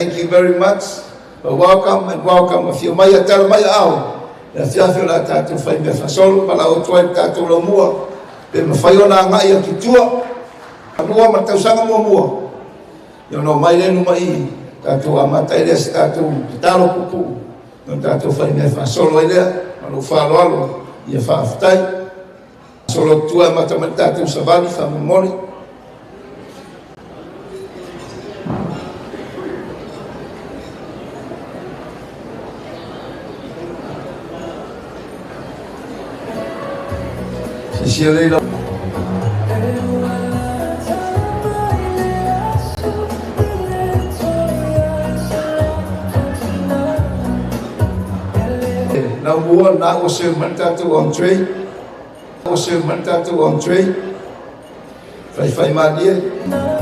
Thank you very much. But welcome and welcome. Afio mai a tala mai ao. Le afiafi o la tātou whai mea fasolo, pa la otua i tātou la mua. Pe mawhai o nā ngai a ki tua. Anua ma tausaga mua mua. Ia no mai le numa i tātou amata i lea se tātou tatalo pupu. No tātou whai mea fasolo ai lea. Ma lo whalo alo. Ia whaaftai. Solo tua mata mai tātou savali whamomori. Sisia leila. Na mua na o se mai tātou entree. O se mai tātou entree. Whai whai mānie.